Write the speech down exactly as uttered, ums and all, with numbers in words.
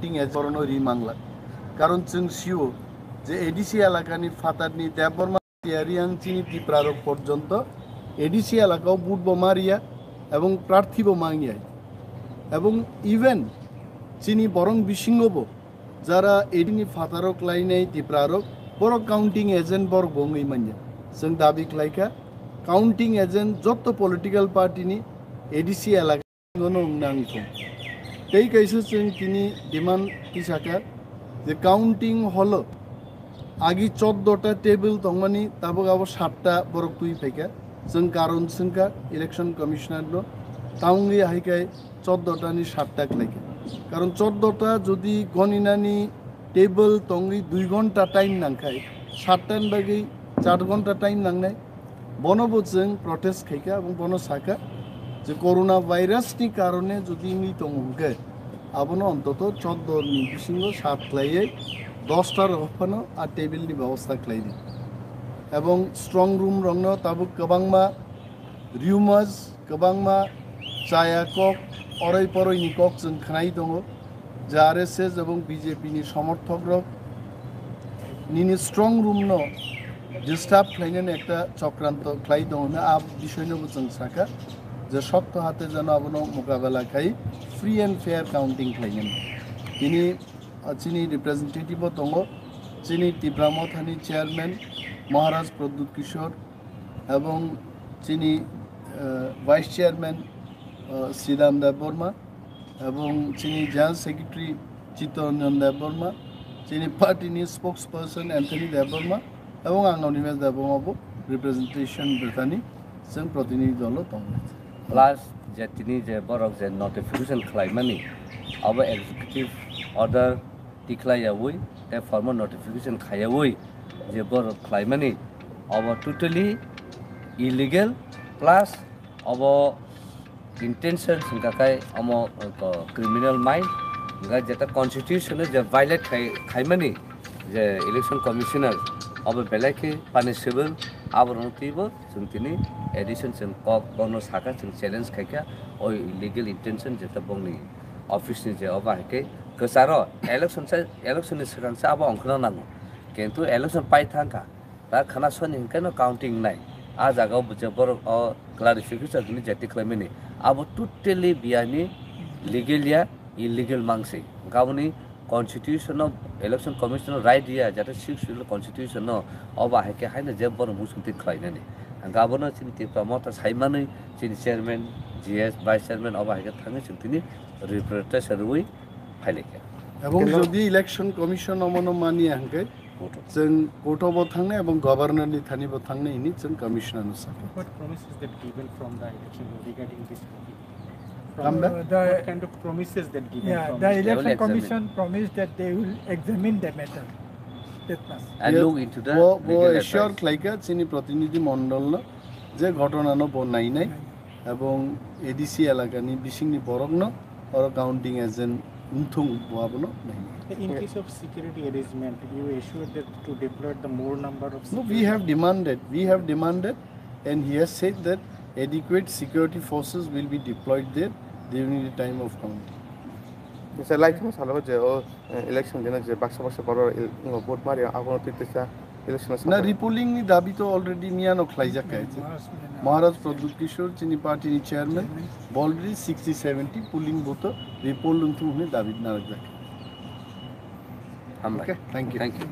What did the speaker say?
Ting age borokno ri mangla. Karon chwng sio je A D C elakani phatarni Debbarma tiyari ang chini Tiprarok porjonto A D C elakao vote bo mariya ebong prarthi bo mangya. Ebong even chini borong bisingo bo jara A D C ni phataro klainai Tiprarok borok counting agent borok bo wngwi manya. Chwng dabi khlaikha counting agent jotto political party ni A D C elaka Gono wng nang thung. Tei kaisa chwng tini demand tisaka je counting holo agi choddo ta table tongmani tabuk abo satta borok twi phaika. Chwng karon swngkha election commissioner no, ta wngwi haikai choddo ta ni satta khlaika. Karon choddo ta jodi goninani table tongwi dui ghonta time nangkhai, satta ni bagwi char ghonta time nangnai. Bono bo chwng protest khaikha, ebong bono sakha je corona virus ni karone jodi wngwi tongo hwnkhe, abono ontoto choddo ni bisingo sat khlaiwi dosta rok phano a table ni bebosta khlai di. Ebong strong room rokno tabuk kwbangma rumors, kwbangma chaya kok, oroi poroi ni kok chwng khnai tongo. Je R S S ebong B J P ni somorthok rok nini strong room no disturb khlainani ekta chokranto khlai tongo hwnwi a bisoi no bo chwng sakha je sokto hate jano abono mokabela khai free and fair counting khlainani. Tini, ah, chini representative bo tongo, chini Tipra Mothani chairman Maharaj Pradyut Kishore, ebong chini, eh, vice chairman, eh, Sridham Debbarma, ebong chini general secretary Chittaranjan Debbarma, chini party ni spokesperson Anthony Debbarma, ebong ang Animesh Debbarma bo representation bwthani chwng protinidhi dolo tongo. Plus je tini je borok je notification khlaimani abo executive order tikhlaiyawi tei formal notification khaiyawi je borok khlaimani, abo totally illegal, plus abo intention hwnkha khai amo, uh, criminal mind, hwnkha jeta constitution o je violate khai, khaimani je election commissioner, abo belai khe punishable, aborokno twibo chwng tini addition chwng kok bono sakha, chwng challenge khaikha, o illegal intention jeta bongni office ni je obo hai khe kwcharo election sa, election ni swkang sa abo ongkhorna nango, kintu election pai thangkha, ta khana soni hinkhe no counting nai, a jaga o je borok o clarification hwnwi jati khlaimani, abo totally biyani legal ya, illegal mangsi, hwnkhe aboni constitution no, election commission no right ya, jate sixth schedule constitution no, obo hai khe haino je borok muchungtwi khlainani. Hwnkhe abono chini Tipra Motha saimanwi chini chairman, G S, vice chairman obo hai khe thangwi chwng tini representation rwui phailaikha. Ebong jodi election commission omono manya hwnkhe, chwng court o bo thangnai ebong governor ni thani bo thangnai hwnwi chwng commissioner no sakha. What promise is that given from the election regarding this topic? From Come back. Uh, the, what kind of promises that given Yeah, from the the election commission promised that they will examine the matter. That much. And Yes. look into the Bo, bo legal assure advice. khlaikha chini protinidhi mondol no je ghotona no bo nainai ebong A D C elakani bisingni borokno oro counting agent wngthung bo abono nainai. In case of security arrangement, you assured that to deploy the more number of No, we security have demanded, we have demanded, and he has said that adequate security forces will be deployed there during the time of counting. Misa lai thung salo je o, eh, election dina je baksa baksa borok il-, ngo vote mari abono twi tisa election Na sakha. Repolling ni dabi to already miyano khlaijak kha. Maharaj Maharaj Pradyut Kishore chini party ni chairman already sixty seventy polling booth o repoll wngthung hwnwi dabi narwkjak. Hambai. Okay, thank you. Thank you.